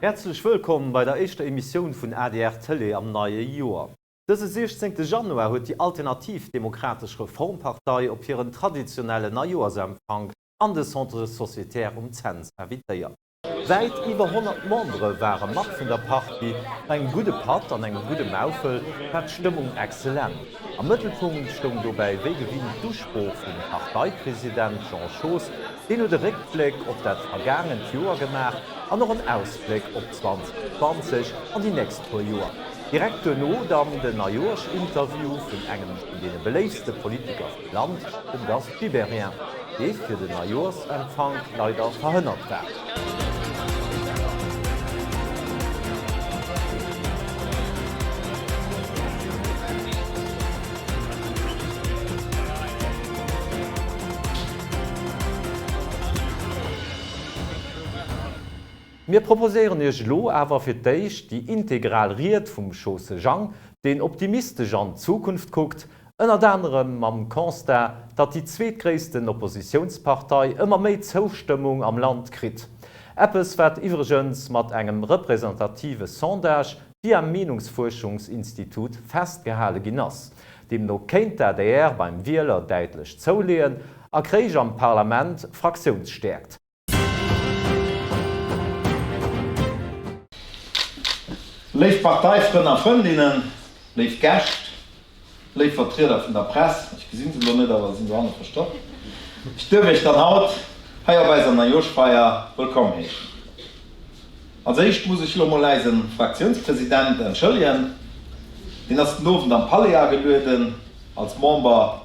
Häerzlech wëllkomm bei der éischter Emissioun vun adr Tëlee am neie Joer. Dëse 16 Januar huet déi Alternativ Demokratesch Reformpartei op hiren traditionellen Neijoersempfank an de Centre Sociétaire um Cents invitéiert. Wäit iwwer 100 Membere ware mat vun der Partie. No engem gudde Patt an engem gudde Maufel war d'Stëmmung excellent. Am Mëttelpunkt stoung dobäi wéi gewinnt d'Usprooch vum Parteipresident Jean Schoos. Deen huet e Réckbléck op dat vergaangent Joer gemaach an och en Ausbléck op 2020 an déi nächst puer Joer. Direkt duerno dann den Neijoerschinterview vun engem vun deene beléiftste Politiker vum Land, dem Gast Gibéryen, dee fir den Neijoerschempfank leider verhënnert war. Mir proposéieren Iech elo awer fir d'éischt déi integral Ried vum Schosse Jang, deen optimistesch an d'Zukunft kuckt, Ënnert anerem mam Constat, datt déi zweetgréissten Oppositiounspartei ëmmer méi Zoustëmmung am Land kritt. Eppes wat iwwregens mat engem representative Sondage via Meenungsfuerschungsinstitut festgehale ginn ass. Deemno kéint d'ADR beim Wieler däitlech zouleeën a kréich am Parlament Fraktiounsstäerkt. Léif Parteifrënn a Frëndinnen, léif Gäscht, léif Vertrieder vun der Press, ech gesinn se elo net, awer se sinn dohanne verstoppt, ech duerf Iech dann haut hei op eiser Neijoerschfeier wëllkomm heeschen. Als éischt muss ech elo mol eise Fraktiounspresident entschëllegen, deen ass den Owend am Palais agelueden als Member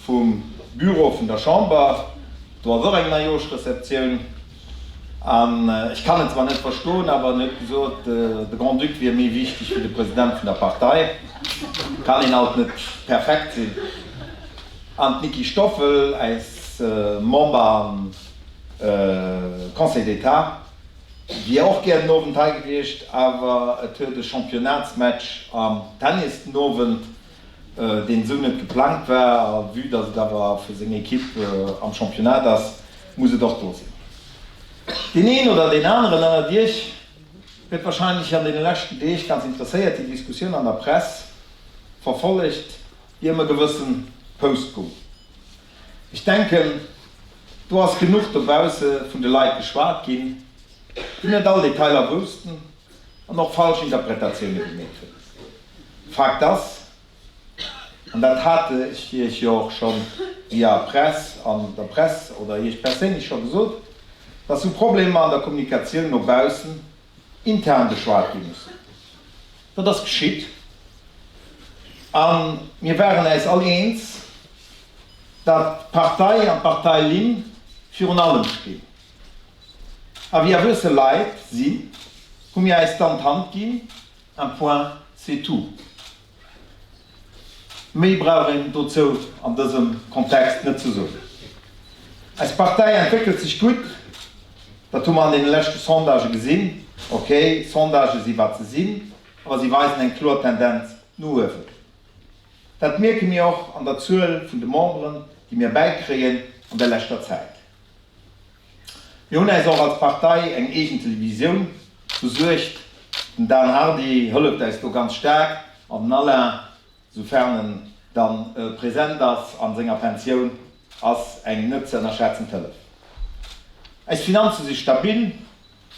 Vum Büro vun der Chamber, do ass och eng Neijoerschreceptioun. An ech kann et zwar net verstoen, awer en huet gesot, de Grand-Duc wier méi wichteg wéi de President vun der Partei. Kann een alt net perfekt sinn. An d'Nicky Stoffel, eis Member am Conseil d'État, wier och gär den Owend hei gewiescht, awer et huet e Championnatsmatch am Tennis den Owend. deen esou net geplangt war, a vue dass et awer fir seng Equipe am Championnat ass, muss et och do sinn. Deen een oder deen aneren ënnert Iech huet wahrscheinlech an deene leschten Deeg ganz interesséiert déi Diskussioun an der Press verfollegt, déi ëm e gewësse Post goung. Ech denken, do ass genuch dobausse vun de Leit geschwat ginn, déi net all Detailer woussten an och falsch Interpretatioune gemeet hunn. Fakt ass, an dat hat ech Iech jo och scho via Press, an der Press oder Iech perséinlech scho gesot, dass sou Problemer an der Kommunikatioun no baussen intern beschwat gi mussen. Dat ass geschitt a mir waren äis all eens, datt d'Partei an d'Parteilinn virun allem stinn. A wéi erwuesse Leit sinn, hu mir äis dann d'Hand ginn, un point c'est tout. Méi brauch een dozou an dësem Kontext net ze soen. Eis Partei entwéckelt sech gutt, dat hu mer an deene leschte Sondagë gesinn. Ok, Sondagë si wat se sinn, awer si weisen eng kloer Tendenz no uewen. Dat mierke mir och an der Zuel vun de Memberen, déi mir bäikréien an der leschter Zäit. Mir hunn äis och als Partei eng eegen Televisioun besuergt. Den Dan Hardy hëlleft äis do ganz staark an den Alain, soufern en dann present ass an senger Pensioun, ass eng net ze ënnerschätzend Hëllef. Äis Finanze si stabil.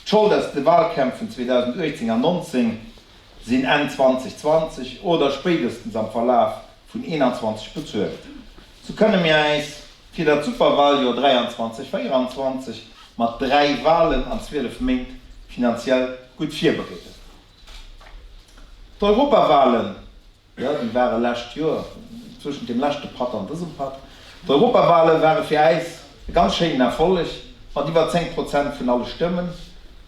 D'Schold aus de Wahlkämpf vun 2018 an 19 sinn Enn 2020 oder spéidestens am Verlaf vun 21 bezuelt. Sou kënne mir äis fir dat Superwahljoer 23, 24 mat 3 Wahlen an 12 Méint finanziell gutt virbereeden. D'Europawahlen, jo déi ware lescht Joer, zwëschent deem leschte Patt an dësem Patt, d'Europawahle ware fir äis e ganz schéinen Erfolleg mat iwwer 10 Prozent vun alle Stëmmen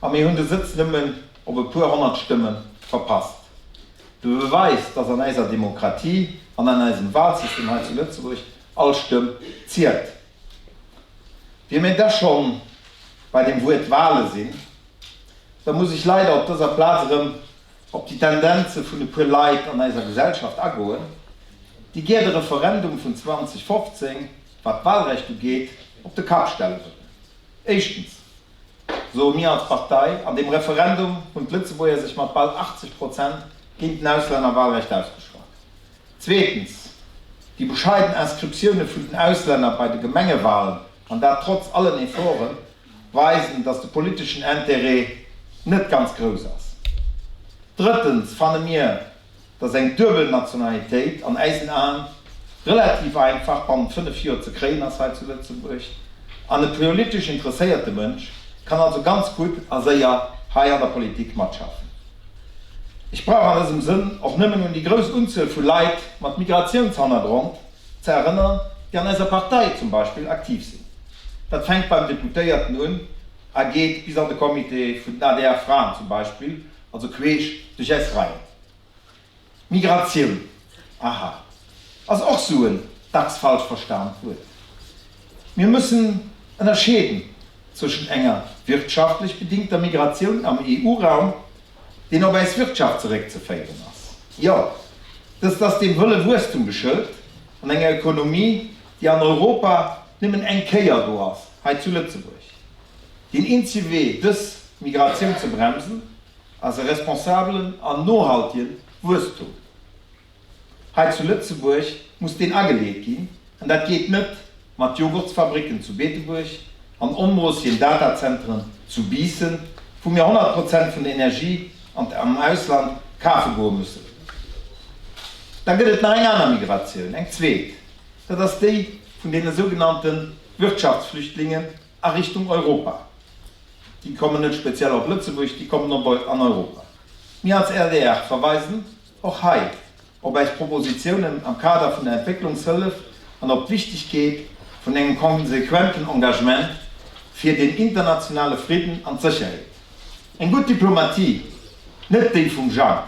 a mir hunn de Sëtz nëmmen op e puer 100 Stëmme verpasst. De Beweis, dass an äiser Demokratie an an eisem Wahlsystem hei zu Lëtzebuerg All Stëmm zielt. Wier mir da schonn bei dem Wuert Wale sinn, da muss ech leider op dëser Plaz erëm op déi Tendenze vun e puer Leit an eiser Gesellschaft agoen, déi gär de Referendum vun 2015, wat d'Walrecht ugeet, op de Kapp stelle wëllen. Éischtens. Soe mir als Partei, an deem Referendum hunn d'Lëtzebuerger sech mat bal 80 Prozent géint den Auslännerwahlrecht ausgeschwat. Zweetens, déi bescheiden Inscriptioune vun den Auslänner bei de Gemengewahlen, an dat trotz allen Efforten, weisen, datt de politeschen Intérêt net ganz grouss ass. Drëttens fanne mir, datt eng duebel Nationalitéit an äisen Aen relativ einfach bannent 5 Joer ze kréien ass hei zu Lëtzebuerg, an e politesch interesséierte Mënsch kann also ganz gutt a séier hei an der Politik matschaffen. Ech brauch an dësem Sënn och nëmmen un déi grouss Unzuel vu Leit mat Migratiounshannergrond ze erënnern, déi an eiser Partei zum Beispill aktiv sinn. Dat fänkt beim Deputéierten un a geet bis an de Comité vun den ADR-Fraen zum Beispill, also queesch duerch eis Reien. Migratioun, aha, ass och sou en dacks falsch verstaant Wuert. Mir müssen ënnerscheeden zwëschent enger wirtschaftlech bedingter Migratioun am EU-Raum, deen op äis Wirtschaft zeréckzeféieren ass, jo, dëst ass dem wëlle Wuesstum geschëlt, an enger Ökonomie, déi an Europa nëmmen eng Kéier do ass, hei zu Lëtzebuerg. Deen eenzege Wee, dës Migratioun ze bremsen, ass e responsabelen an nohaltegen Wuesstum. Hei zu Lëtzebuerg muss deen ageleet ginn, an dat geet net mat Joghurtsfabricken zu Beetebuerg an onmoossigen Datazentren zu Biissen, wou mir 100 Prozent vun der Energie an am Ausland kafe goe mussen. Da gëtt et nach eng aner Migratioun, eng zweet, dat ass déi vun deene sougenannte Wirtschaftsflüchtlingen a Richtung Europa. Déi kommen net speziell op Lëtzebuerg, déi kommen op an Europa. Mir als adr verweisen och hei op eis Propositionen am Kader vun der Entwécklungshëllef an op d'Wichtigkeet vun engem konsequenten Engagement fir den internationale Fridden an d'Sécherheet. Eng gutt Diplomatie, net déi vum Jang,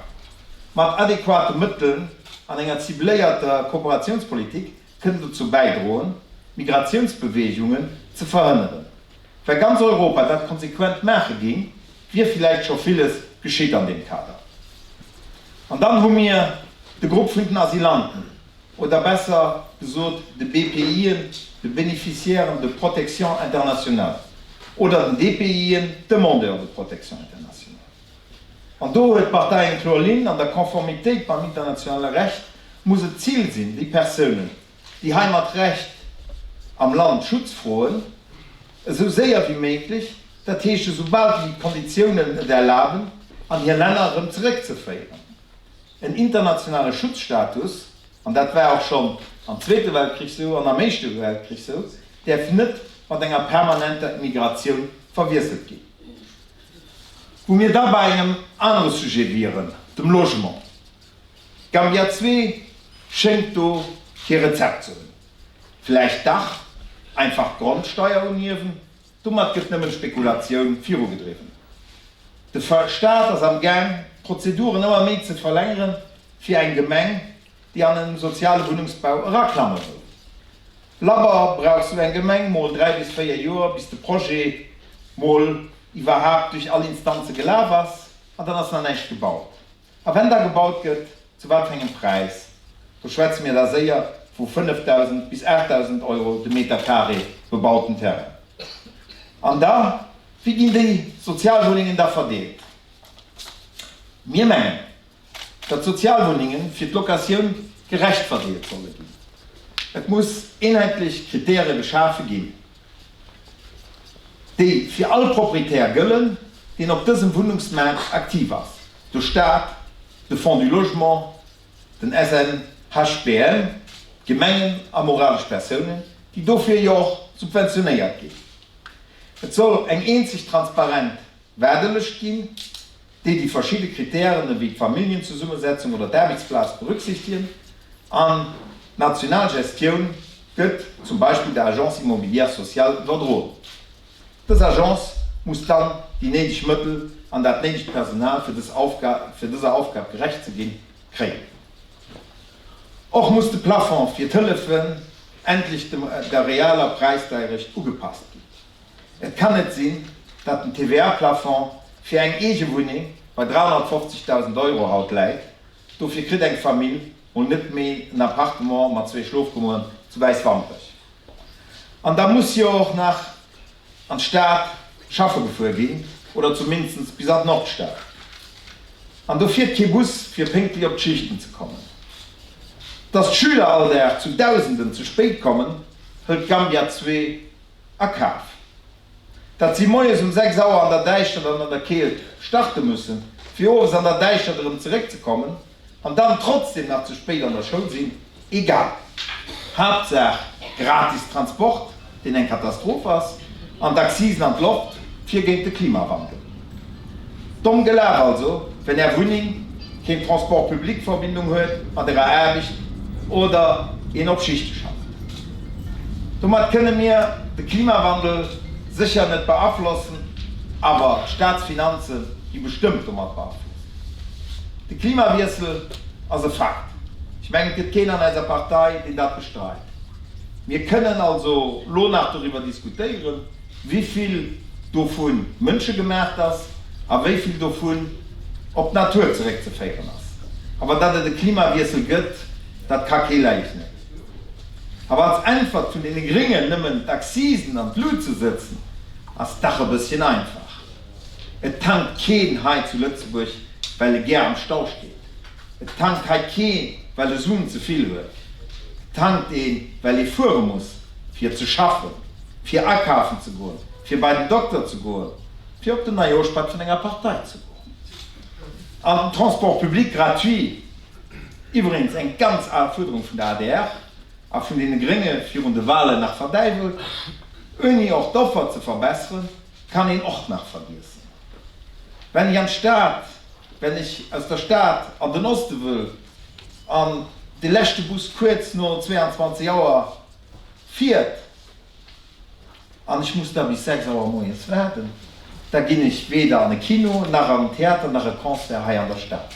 mat adequate Mëtteln an enger cibléierter Kooperationspolitik kënn dozou bäidroen, Migratiounsbeweegungen ze verhënneren. Wa ganz Europa dat konsequent maache géing, wier villäicht scho villes geschitt an deem Kader. An dann hu mir de Grupp vun den Asylanten, oder besser gesot de BPIen, de Bénéficiaires de protection internationale, oder den DPIen, Demandeurs de protection internationale. An do huet d'Partei eng kloer Linn, An der Konformitéit mam internationale Recht muss et d'Zil sinn, déi Persounen, déi hei mat Recht am Land Schutz froen, esou séier wéi méiglech, dat heescht esou bal wéi d'Konditiounen et erlaben, an hir Länner erëm zeréckzeféieren. En internationale Schutzstatus, an dat war och schonn am Zweete Weltkrich esou an am Éischte Weltkrich esou, däerf net mat enger permanenter Immigratioun verwiesselt ginn. Wou mir da bei engem anere Sujet wieren, dem Logement. Gambia 2 schéngt do kee Rezept ze hunn. Vläicht dach einfach d'Grondsteier unhiewen? Domat gëtt nëmmen d'Spekulatioun virugedriwwen. De Staat ass am Gaang, d'Prozeduren ëmmer méi ze verlängeren, fir eng Gemeng, déi an en soziale Wunnungsbau eraklamme wëll. Labber brauch sou eng Gemeng mol 3 bis 4 Joer, bis de Projet mol iwwerhaapt duerch all Instanze gelaf ass, an dann ass nach näischt gebaut. A wenn da gebaut gëtt, zu wat fir engem Präis? Do schwätze mir da séier vu 5.000 bis 8.000 Euro de Meter carré bebauten Terrain. An da, wéi ginn déi Sozialwunnengen da verdeelt? Mir mengen, datt d'Sozialwunnenge fir d'Locatioun gerecht verdeelt solle ginn. Et muss eenheetlech Kritäre geschafe ginn, déi fir all Proprietär gëllen, deen op dësem Wunnungsmaart aktiv ass, de Staat, de Fonds du Logement, den SNHBM, d'Gemengen a moralesch Persounen, déi dofir jo och subventionéiert ginn. Et soll eng eenzeg transparent Waardelëscht ginn, déi déi verschidde Kritären ewéi d'Familljenzesummesetzung oder d'Aarbechtsplaz berücksichtigen, an d'national Gestioun gëtt zum Beispill der Agence immobilière sociale iwwerdroen. Dës Agence muss dann déi néideg Mëttel an dat néidegt Personal, fir dës Aufgab, fir dëser Aufgab gerecht ze ginn, kréien. Och muss de Plafond fir d'Hëllefen endlech dem der realer Präisdeierecht ugepasst ginn. Et kann net sinn, datt den TVA-Plafond fir eng eege Wunneng bei 350.000 Euro haut läit. Dofir kritt eng Famill mol net méi en Appartement mat zwee Schlofkummeren zu Wäiswampech. An da muss jo och nach an d'Stad. schaffe gefuer ginn oder zumindest bis an d'Nordstad. An do fiert kee Bus fir pénktlech op d'Schichten ze kommen. Dass d'Schüler all Dag zu Dausenden ze spéit kommen, hëlt Gambia 2 a Kaf. Dat si moies um 6 Auer an der Däischtert an an der Keelt starte mussen, fir owes an der Däischtert erëm zeréckzekommen an dann trotzdem nach ze spéit an der Schoul sinn, egal. Haaptsaach gratis Transport, deen eng Katastroph ass, an d'Accisen an d'Loft, fir géint de Klimawandel. Domm gelaf also, wenn Är Wunneng keen Transport public Verbindung huet mat Ärer Aarbecht oder een op Schichte schafft. Domat kënne mir de Klimawandel sécher net beaflossen, awer d'Staatsfinanze gi bestëmmt domat beaflosst. De Klimawiessel ass e Fakt. Ech mengen, et gëtt keen an eiser Partei, deen dat bestreit. Mir kënnen also lo nach doriwwer diskutéieren, wéi vill dovu mënschegemaacht ass a wéi vill dovun op d'Natur zeréckzeféieren ass. Awer datt et e Klimawiessel gëtt, dat ka kee leugnen. Awer als Äntwert vun deene Gréngen nëmmen d'Accisen an d'Lut ze sëtzen, ass dach e bësschen einfach. Et tankt keen hei zu Lëtzebuerg, well e gär am Stau steet. Et tankt hei kee well e Suen ze vill huet. Et tankt een, well ee fuere muss, fir ze schaffen, fir akafen ze goen, fir bei den Dokter ze goen, fir op den Neijooschpatt vun enger Partei ze goen. An den Transport public gratuit, iwweregens eng ganz al Fuerderung vun der adr a vun deene Grénge virun de Wahlen nach verdäiwelt, ouni och d'Offer ze verbesseren, kann een och nach vergiessen. Wenn ech an d'Stad Wenn ech aus der Stad an den Oste wëll an de leschte Bus kuerz no 22 Auer fiert an ech muss da bis 6 Auer moies waarden, da ginn ech weder an e Kino, nach an en Theater, nach e Concert hei an der Stad.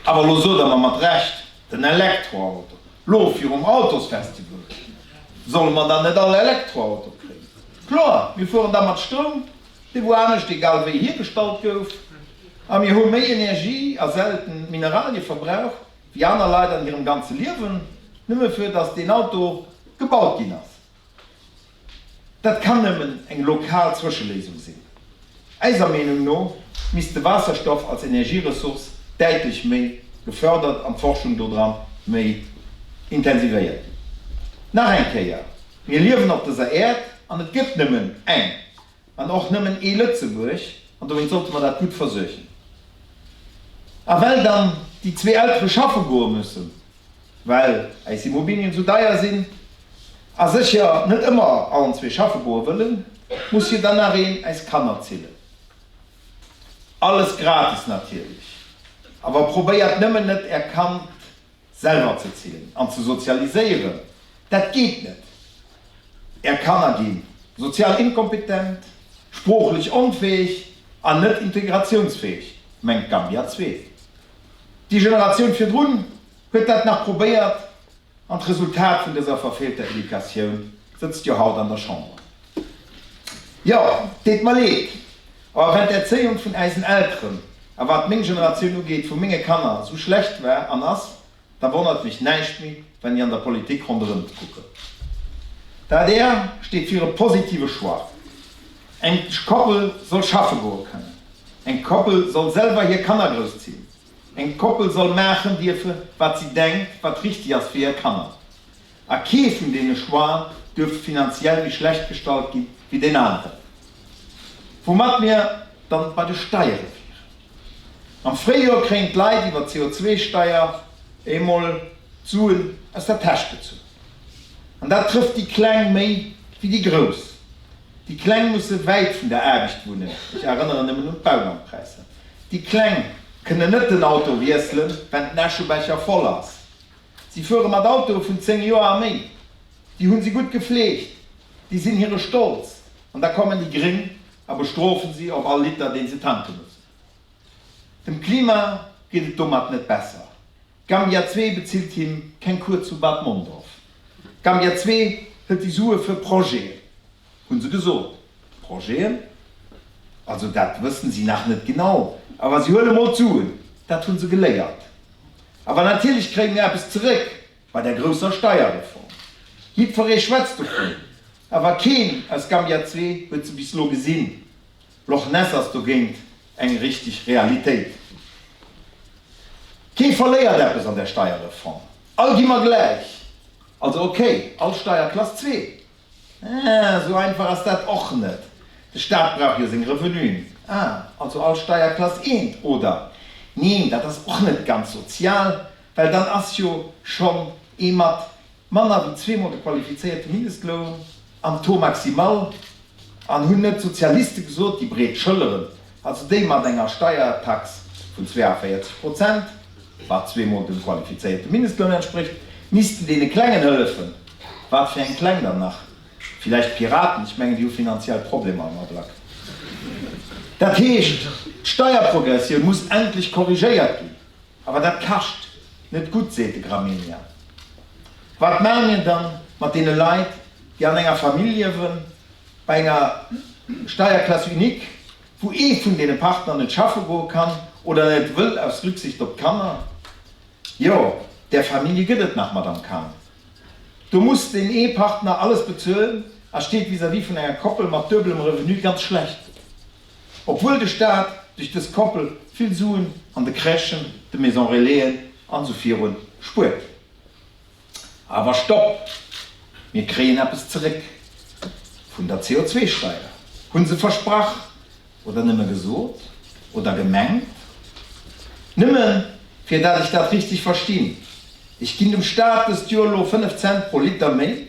Awer elo sot der mer mat Recht, den Elektroauto, lo virum Autosfestival, solle mer dann net all Elektroauto kréien? Kloer, mir fueren da mat Stroum. Dee wou anescht egal wéi hiergestallt gouf, a mir hu méi Energie a selten Mineralie verbraucht wéi aner Leit an hirem ganze Liewen, nëmme fir datt deen Auto gebaut ginn ass. Dat kann nëmmen eng lokal Zwëscheléisung sinn. Eiser Meenung no misst de Waasserstoff als Energieressource däitlech méi gefördert an d'Forschung dodran méi intensivéiert ginn. Nach eng Kéier, Mir liewen op dëser Äerd an et gëtt nëmmen eng an och nëmmen ee Lëtzebuerg an dowéinst sollte mer dat gutt versuergen. A well dann déi zwee Eltere schaffe goe mussen, well äis Immobilien esou deier sinn a sécher net ëmmer allen zwee schaffe goe wëllen, muss jo dann nach een äis Kanner zillen. Alles gratis natierlech, awer probéiert nëmmen net är Kand Selwer ze zillen an ze sozialiséieren, dat geet net. Är Kanner gi sozial inkompetent, sproochlech onfäeg an net integratiounsfäeg, mengt Gambia 2. Déi Generatioun virdrun huet dat nach probéiert an d'Resultat vun dëser verfeelter Educatioun sëtzt jo haut an der Chamber. Jo, deet mer leed, awer wenn d'Erzéiung vun äisen Elteren, a wat meng Generatioun ugeet, vu menge Kanner, sou schlecht war an ass, da wonnert mech näischt méi, wenn ech an der Politik ronderëm kucken. D'adr steet fir e positive Choix. Eng Koppel soll schaffe goe kënnen. Eng Koppel soll selwer hir Kanner grousszinn. Eng Koppel soll maachen dierfe wat si denkt, wat richteg ass fir hir Kanner. A kee vun deene Choixen duerf finanziell méi schlecht gestallt gi wéi deen aneren. Woumat mir dann bei de Steiere wieren. Am Fréijoer kréien d'Leit iwwer d'CO2-Steier emol d'Suen aus der Täsch gezunn. An dat trëfft déi Kleng méi wéi déi Grouss. Déi Kleng musse wäit vun der Aarbecht wunnen, ech erënneren nëmmen un d'Baulandpräisser. Déi Kleng kënnen net den Auto wiesselen, wenn den Äschebecher voll ass. Si fuere mat Autoe vun 10 Joer a méi. Déi hunn si gutt gefleegt, déi sinn hire Stolz. An da kommen déi Gréng a bestrofen si op all Liter, deen se tanke mussen. Dem Klima geet et domat net besser. Gambia 2 bezilt him keng Cour zu Bad Mondorf. Gambia 2 hëlt déi Sue fir Projeten, hunn se gesot. Projeten? Also dat wëssen si nach net genau, awer si huele mol d'Suen, dat hunn se geléiert. Awer natierlech kréie mir eppes zeréck bei der grousser Steierreform. Jiddweree schwätzt dovun. Awer keen aus Gambia 2 huet se bis lo gesinn. Loch Ness ass dogéint eng richteg Realitéit. Kee verléiert eppes an der Steierreform. All gi mer gläich. Also ok, all Steierklass 2. Äh, esou einfach ass dat och net. De Staat brauch jo seng Revenuen. Ah, also all Steierklass eent, oder? Neen, dat ass och net ganz sozial, well dann ass jo schonn ee mat manner wéi zweemol de qualifizéierte Mindestloun am Taux maximal. An hunn net d'Sozialiste gesot, déi breet Schëlleren, also déi mat enger Steiertax vun 42 Prozent, wat zweemol dem qualifizéierte Mindestloun entsprécht, missten deene Klengen hëllefen? Wat fir eng Kleng dann nach? Villäicht d'Piraten, ech mengen déi hu finanziell Problemer am Ablack. Dat heescht, d'Steierprogressioun muss endlech korrigéiert ginn. Awer dat kascht. Net gutt, seet de Gramegna. Wat maache mir dann mat deene Leit, déi an enger Famill liewen, bei enger Steierklass unique, wou ee vun deene Partner net schaffe goe kann oder net wëll aus Rücksicht op d'Kanner? Jo, där Famillje gëtt et nach, Madame Cahen. Do muss deen ee Partner alles bezuelen a steet vis-à-vis vun enger Koppel mat duebelem Revenu ganz schlecht do. Obwuel de Staat duerch dës Koppel vill Suen an de Crèchen, de Maison Relaisen an esou virun spuert. Awer Stopp! Mir kréien eppes zeréck vun der CO2-Steier, hunn se versprach oder nëmme gesot oder gemengt. Nëmme fir dat ech dat richteg verstinn, ech ginn dem Staat dëst Joer elo 5 Cent pro Liter méi,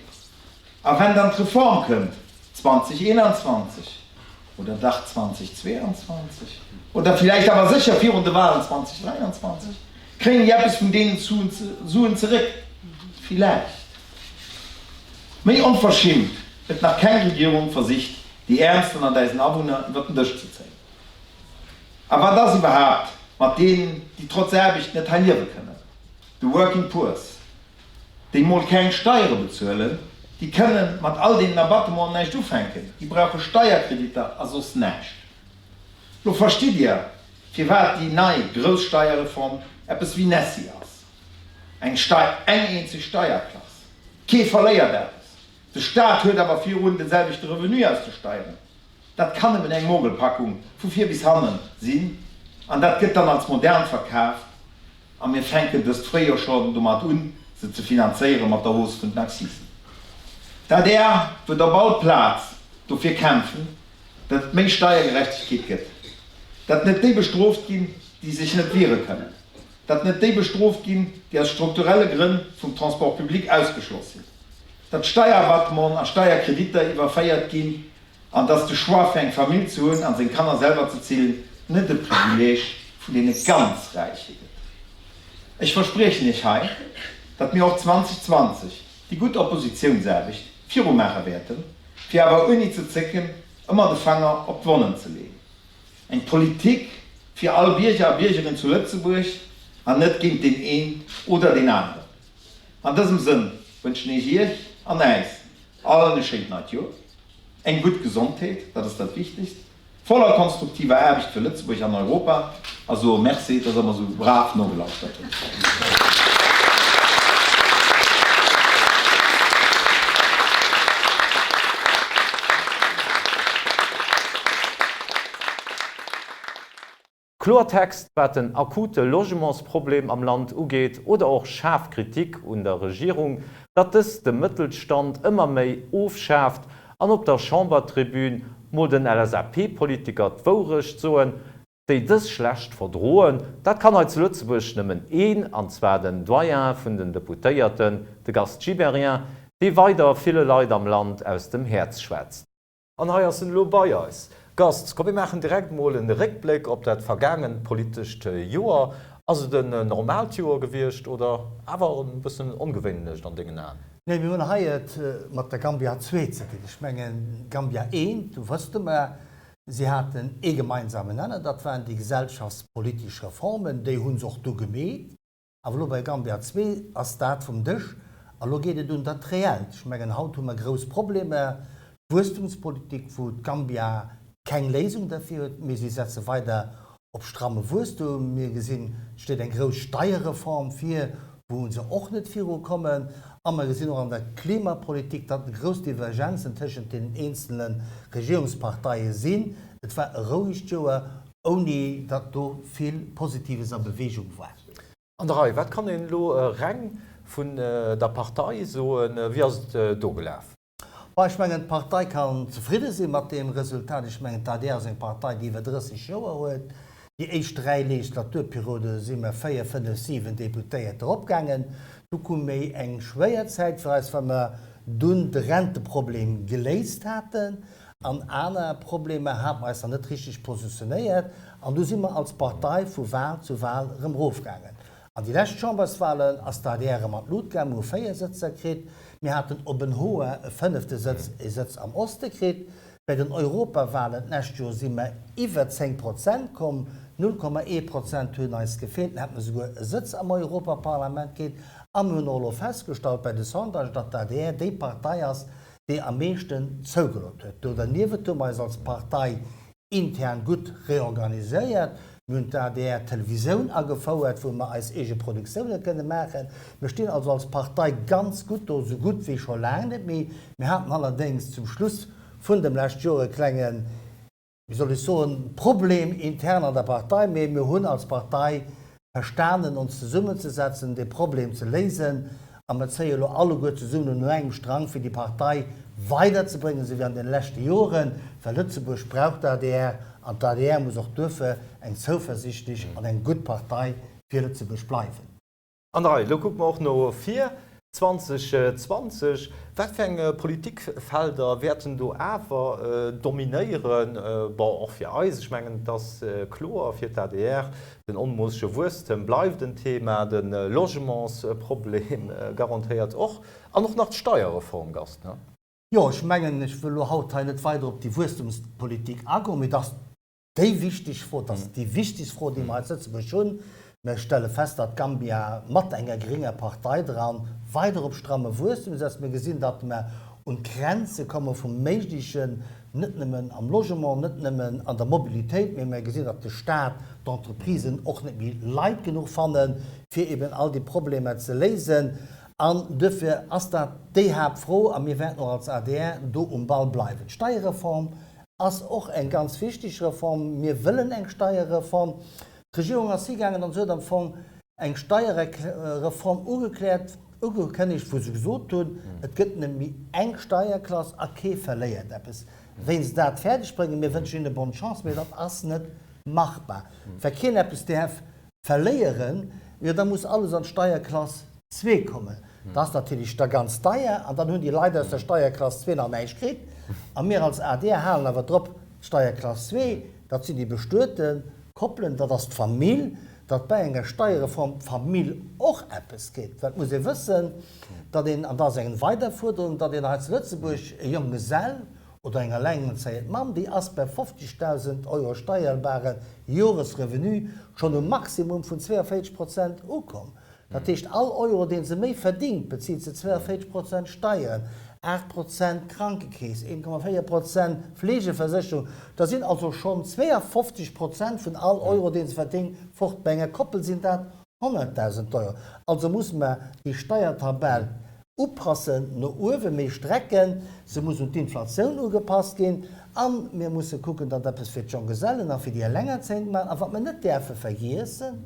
A wenn dann d'Reform kënnt, 2021 oder dach 2022 oder villäicht awer sécher virun de Wahlen 2023, kréien déi eppes vun deenen Suen zeréck? Villäicht. Méi onverschimmt huet nach keng Regierung versicht, déi Äermst ënnert äisen Awunner iwwer den Dësch ze zéien. A wat ass iwwerhaapt mat deenen, déi trotz Aarbecht net hei liewe kënnen, de Working Poors? Déi mol keng Steiere bezuelen, déi kënne mat all deenen Abattementen näischt ufänken, déi brauche Steierkreditter a soss näischt. Lo verstitt Dir, firwat déi nei grouss Steierreform eppes wéi Nessie ass. Eng Stei, eng eenzeg Steierklass. Kee verléiert eppes, de Staat huet awer virun de selwechte Revenu aus de Steieren. Dat kann nëmmen eng Mogelpackung vu vir bis hannen sinn an dat gëtt dann als modern verkaaft. A mir fänken dëst Fréijoer schonn domat un, se ze finanzéiere mat der Hausse vun den Accisen. D'adr wëllt op all Plaz dofir kämpfen, datt et méi Steiergerechtegkeet gëtt, datt net déi bestrooft ginn, déi sech net wiere kënnen, datt net déi bestrooft ginn, déi aus strukturelle Grënn vum Transport public ausgeschloss sinn, datt Steierabattementen a Steierkreditter iwwerféiert ginn An dass de Choix fir eng Famill ze hunn an seng Kanner selwer ze zillen net e Privileeg vun deene ganz Räiche gëtt. Ech verspriechen Iech hei, datt mir och 2020 déi gutt Oppositiounsaarbecht viru maache wäerten, fir awer ouni ze zécken ëmmer de Fanger op d'Wonnen ze leeën. Eng Politik fir all Bierger a Biergerin zu Lëtzebuerg an net géint deen een oder deen aneren. An dësem Sënn wënschen ech Iech an äis allen e schéint neit Joer. Eng gutt Gesondheet, dat ass dat Wichtegst, voller konstruktiver Aarbecht fir Lëtzebuerg an Europa a soe Merci, dass Der mer esou brav nogelauschtert hutt. Kloertext wat den akute Logementsproblem am Land ugeet oder och schaarf Kritik un der Regierung, datt dës de Mëttelstand ëmmer méi ofschaaft an op der Chambertribün mol den LSAP-Politiker d'Wourecht soen, déi dës schlecht verdroen. Dat kann hei zu Lëtzebuerg nëmmen een, an zwar den Doyen vun den Deputéierten, de Gast Gibéryen, dee weider ville Leit am Land aus dem Häerz schwätzt. An hei ass en elo bei eis. Gast, komm mir maachen direkt mol en Réckbléck op dat vergaangent politescht Joer. Ass et en normaalt Joer gewiescht oder awer en bëssen ongewéinlecht an dengen Aen? Nee, mir hunn hei et mat der Gambia 2 ze dinn. Ech mengen, Gambia 1, do wësste mer, si haten ee gemeinsamen Nenner, dat waren déi gesellschaftspolitesch Reformen, déi hu se och du gemeet. Awer elo bei Gambia 2 ass dat vum Dësch a lo geet et un dat Reellt. Ech mengen, haut hu mer grouss Problemer, d'Wuesstumspolitik, wou d'Gambia keng Léisung derfir huet, mee si setze weider op stramme Wuesstum. Mir gesinn, et steet eng grouss Steierreform vir, Wou se och net viru kommen. A mer gesinn och an der Klimapolitik, datt grouss Divergenzen tëschent deenen eenzele Regierungsparteie sinn. Et war e rouegt Joer, ouni datt do vill Positives a Bewegung war. An der Rei. Wat kann een elo reng vun der Partei soen? Wéi ass et do gelaf? Bon, ech mengen, d'Partei kann zefridde si mat deem Resultat. Ech mengen, d'ADR ass eng Partei, déi iwwer 30 Joer huet. Déi éischt dräi Legislaturperiode si mer véier, fënnef, siwen Deputéiert eropgaangen. Du koum méi eng schwéier Zäit fir eis, well mer dunn de Renteproblem geléist haten. An aner Problemer hate mer eis nach net richteg positionéiert. An du si mer als Partei vu Wal zu Wal erëm erofgaangen. An déi lescht Chamberswalen ass d'ADR erëm an d'Lut gaang, mir hu 4 Sëtzer kritt. Mir haten op en Hoer e fënnefte Sëtz, e Sëtz am Oste kritt. Bei den Europawalen d'lescht Joer si mer iwwer 10 Prozent komm, 0,1 Prozent hunn eis gefeelt, dann hätte mer souguer e Sëtz am Europaparlament kritt. A mir hunn och elo festgestallt bei de Sondagen, datt d'ADR déi Partei ass, déi am meeschten zougelot huet. Do derniewent hu mer eis als Partei intern gutt reorganiséiert. Mir hunn d'ADR Televisioun agefouert, wou mer eis eege Produktioune kënne maachen. Mir stinn also als Partei ganz gutt do, esou gutt wéi scho laang net méi. Mir haten allerdéngs zum Schluss vun dem lescht Joer e klengen, wéi soll ech soen, Problem intern an der Partei, mee mir hunn als Partei verstanen ons zesummenzesetzen, dee Problem ze léisen a mer zéie elo alleguer zesummen un engem Strang fir déi Partei weiderzebréngen, esou wéi an deene leschte Joren, well Lëtzebuerg brauch d'ADR an d'ADR muss och duerfir eng zouversichtlech an eng gutt Partei fir Lëtzebuerg bleiwen. An der Rei. Elo kucke mer och no vir, 2020. Wat fir eng Politikfelder wäerten do awer dominéieren? Bon, och fir eis, ech mengen, et ass kloer fir d'ADR, den onmoossege Wuesstem bleift en Thema, de Logementsproblem garantéiert och, an och nach d'Steierreform, Gast, ne? Jo, ech mengen, ech wëll elo haut hei net weider op déi Wuesstemspolitik agoen, mee dass Déi wichteg Fro, dat ass déi wichtegst Fro, déi mer hei zu Lëtzebuerg hunn. Mir stelle fest, datt Gambia mat enger grénger Partei dran weider op stramme Wuesstem setzt. Mir gesinn, datt mer un d'Grenze komme vum Méiglechen, net nëmmen am Logement, net nëmmen an der Mobilitéit, mee mir gesinn, datt de Staat, d'Entreprisen och net méi Leit genuch fannen, fir eben all déi Problemer ze léisen. An duerfir ass dat déi Haaptfro a mir wäerten och als adr do um Ball bleiwen. D'Steierreform Ass och eng ganz wichteg Reform. Mir wëllen eng Steierreform. D'Regierung ass higaangen an se huet am Fong eng Steierreform ugekläert, ugekënnegt, wou se gesot hunn, et gëtt nëmme méi eng Steierklass a kee verléiert eppes. Wéi se dat fäerdeg bréngen, mir wënschen hinne bonne chance, mee dat ass net machbar. Wa keen eppes däerf verléieren, jo da muss alles an d'Steierklass zwee kommen. Dat ass natierlech da ganz deier an dann hunn déi Leit aus der Steierklass zwee nach näischt kritt. A mir als adr halen awer drop, d'Steierklass zwee, dat sinn déi bestuete Koppelen, dat ass d'Famill, datt bei enger Steierreform d'Famill och eppes kritt. Well et muss ee wëssen, datt een, an dat ass eng weider Fuerderung, datt een hei zu Lëtzebuerg e Jonggesell oder eng allengerzéiend Mamm, déi ass bei 50.000 Euro steierbare Joresrevenu schonn um Maximum vun 42 Prozent ukomm. Dat heescht, all Euro, dee se méi verdingt, bezilt se 42 Prozent Steieren, 8 Prozent Krankekeess, 1,4 Prozent Fleegeversécherung. Da sinn also schonn 52 Prozent vun all Euro, dee se verdéngt, fort. Bei enger Koppel sinn dat 100.000 Euro. Also musse mer déi Steiertabell upassen, no uewe méi strecken, se muss un d'Inflatioun ugepasst ginn a mir musse kucken, datt eppes fir d'Jonggesellen a fir déi Elengerzéiend maachen. A wat mer net däerfe vergiessen,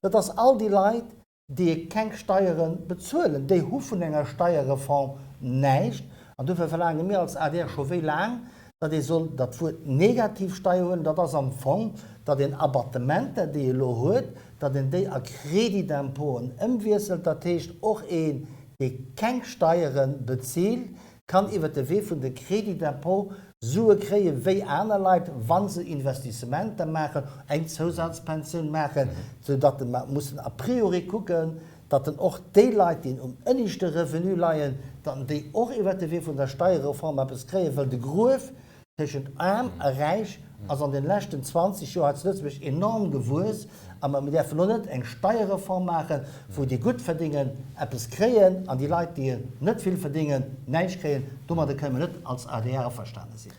dat ass all déi Leit, déi keng Steiere bezuelen, déi hu vun enger Steierreform näischt. An dofir verlaange mir als adr scho wéi laang, datt ee soll dat Wuert Negativsteier huelen. Dat ass am Fong, datt een Abattementer, déi ee elo huet, datt een déi a Crédit d'impôten ëmwiesselt. Dat heescht, och een, dee keng Steiere bezilt, kann iwwert de Wee vun de Crédit d'impôt Sue kréie wéi aner Leit, wa se Investissementer maachen, eng Zousazpensioun maachen, soudatt mer mussen a priori kucken, datt en och déi Leit, déi um ënneschte Revenu leien, datt en déi och iwwert de Wee vun der Steierreform eppes kréien, well de Gruef tëschent Aarm a Räich ass an den leschten 20 Joer hei zu Lëtzebuerg enorm gewuess a mer däerfen elo net eng Steierreform maachen, wou déi Guttverdingen eppes kréien an déi Leit, déi net vill verdingen, näischt kréien. Domadder kënne mer net als adr averstane sinn.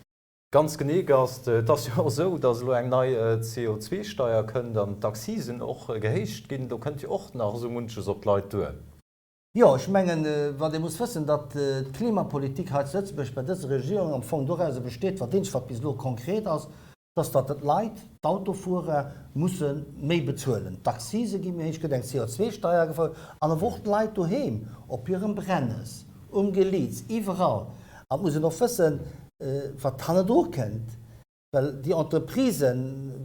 Ganz genee, Gast. Et ass jo och esou, datt elo eng nei CO2-Steier kënnt an d'Accisen och gehéicht ginn. Do kënnt jo och nach esou munches op d'Leit duer. Jo, ech mengen, wat ee muss wëssen, datt d'Klimapolitik hei zu Lëtzebuerg bei dëser Regierung am Fong dorauser besteet, wat eenzeg wat bis elo konkret ass, datt datt d'Leit, d'Autofuerer, musse méi bezuelen. D'Accise gi méi héich, gëtt eng CO2-Steier agefouert an awer och d'Leit doheem op hirem Brennes, um Geliits, iwwerall. An et muss een och wëssen, wat hannendru kënnt, well déi Entreprisen,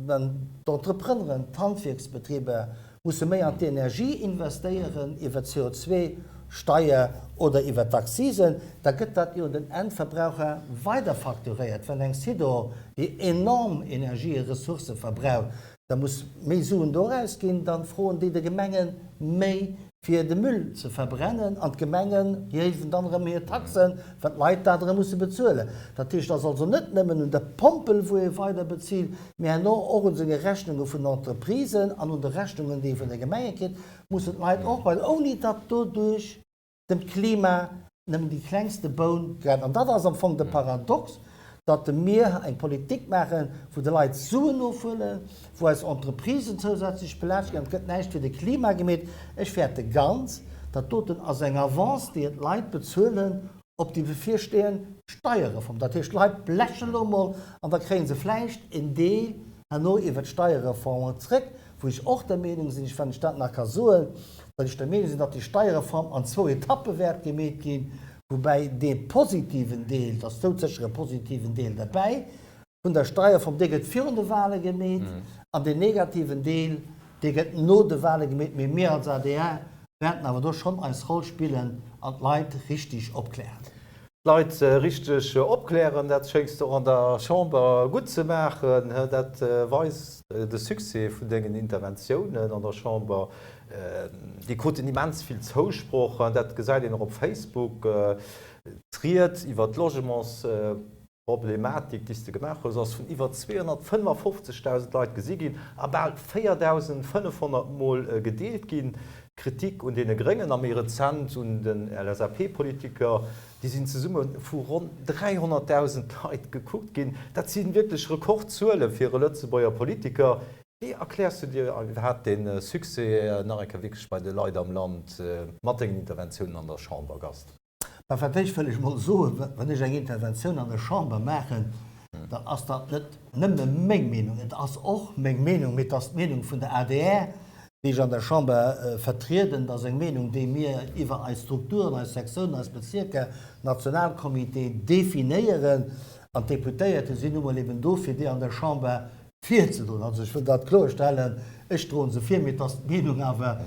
d'Entrepreneuren, d'Handwierksbetriber musse méi an d'Energie investéieren iwwer d'CO2-Steier oder iwwer d'Accisen, da gëtt dat jo un den Endverbraucher weiderfacturéiert. Wann eng Sidor, déi enorm Energieressourcë verbraucht, da muss méi Suen doraus ginn, da froen déi de Gemenge méi fir de Müll ze verbrennen an d'Gemengen héiwen dann erëm hir Taxen, well d'Leit dat erëm musse bezuelen. Dat heescht, et ass also net nëmmen un der Pompel, wou ee weider bezilt, mee herno och un senge Rechnunge vun den Entreprisen an un de Rechnungen, déi ee vun de Gemenge kritt, mussen d'Leit och bei, ouni datt doduerch dem Klima nëmmen déi klengste Boun grennt. An dat ass am Fong de Paradox, datt mir eng Politik maachen, wou de Leit Suen ofhuelen, wou eis Entreprisen zousätzlech belaascht ginn, an et gëtt näischt fir de Klima gemeet. Ech fäerte ganz, dat doten ass eng Avance, déi et d'Leit bezuelen op déi bevirstehend Steierreform. Dat heescht, d'Leit blechen elo emol an da kréie se vläicht en Deel herno iwwert d'Steierreform zréck, wou ech och der Meenung sinn, wann ech dat nach ka soen, datt ech der Meenung sinn, datt déi Steierreform an zwou Etappe wäert gemeet ginn, woubäi dee positiven Deel, et ass doudsécher e positiven Deel derbäi, vun der Steierreform, dee gëtt virun de Wahle gemeet an deen negativen Deel, dee gëtt no de Wahle gemeet. Mee mir als adr wäerten awer do schonn eis Roll spillen an d'Leit richtig opklären. D'Leit richteg opklären, dat schéngs de och an der Chamber gutt ze maachen. Dat weist de Succès vun dengen Interventiounen an der Chamber. Déi kruten immens vill Zousproch, dat gesäit een och op Facebook. D'Ried iwwer d'Logementsproblematik, déi s de gemaach hues, ass vun iwwer 255.000 Leit gesi ginn a bal 4.500 Mol gedeelt ginn. D'Kritik un deene Gréngen a méi rezent un den LSAP-Politiker, déi sinn zesumme vu ronn 300.000 Leit gekuckt ginn. Dat si wierklech Rekordzuele fir e Lëtzebuerger Politiker. Wéi erkläers du dir iwwerhaapt dee Succès nach eng Kéier wierklech bei de Leit am Land mat dengen Interventiounen an der Chamber, Gast? Mä fir d'éischt wëll ech emol soen, wann ech eng Interventioun an der Chamber maachen, dann ass dat net nëmme meng Meenung. Et ass och meng Meenung, mee et ass d'Meenung vun der adr, déi ech an der Chamber vertrieden. Et ass eng Meenung, déi mir iwwer eis Strukturen, eis Sektiounen, eis Bezierker, Nationalcomité definéieren. An d'Deputéierte sinn nu mol eben do, fir déi an der Chamber virzedroen. Also ech wëll dat kloerstellen, ech droen se vir, mee et ass d'Meenung awer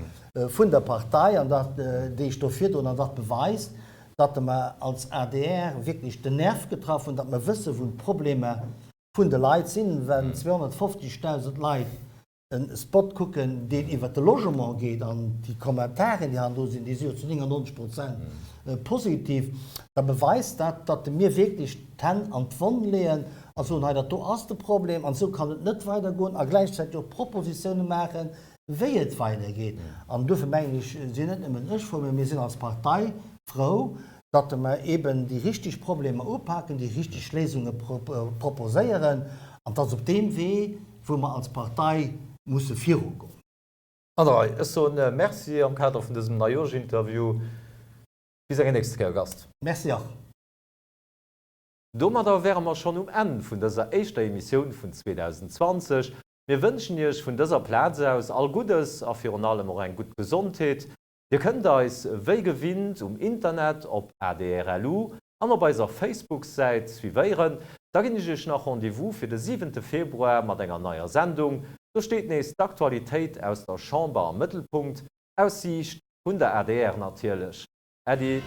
vun der Partei an dat, déi ech do virdroen an dat beweist, datt mer als adr wierklech den Nerv getraff hunn, datt mer wëssen, wou d'Problemer vun de Leit sinn. Wenn 250.000 Leit e Spot kucken, deen iwwert de Logement geet an déi Kommentaren, déi hannendru sinn, déi si jo zu 99 Prozent positiv, da beweist dat, datt mir wierklech d'Hänn an d'Wonn leeën a soen, hei dat do ass de Problem an esou kann et net weidergoen a gläichzäiteg och Propositioune maachen, wéi et weidergeet. An duerfir mengen ech, sinn net nëmmen ech frou, mä mir sinn als Partei frou, datt mer eeben déi richteg Problemer upaken, déi richteg Léisunge proposéieren an et ass op deem Wee, wou mer als Partei musse virugoen. Andrei, ech soen Merci am Kader vun dësem Neijooschinterview. Bis eng nächste Kéier, Gast. Merci och. Domadder wäre mer schonn um Enn vun dëser éischter Emissioun vun 2020. Mir wënschen Iech vun dëser Plaz aus all Guddes a virun allem och eng gutt Gesondheet. Dir kënnt eis wéi gewinnt um Internet op adr.lu an op eiser Facebook-Säit suivéieren. Da ginn ech Iech nach Rendez-vous fir de siwente Februar mat enger neier Sendung. Do steet nees d'Aktualitéit aus der Chamber am Mëttelpunkt, aus Siicht vun der adr natierlech. Äddi.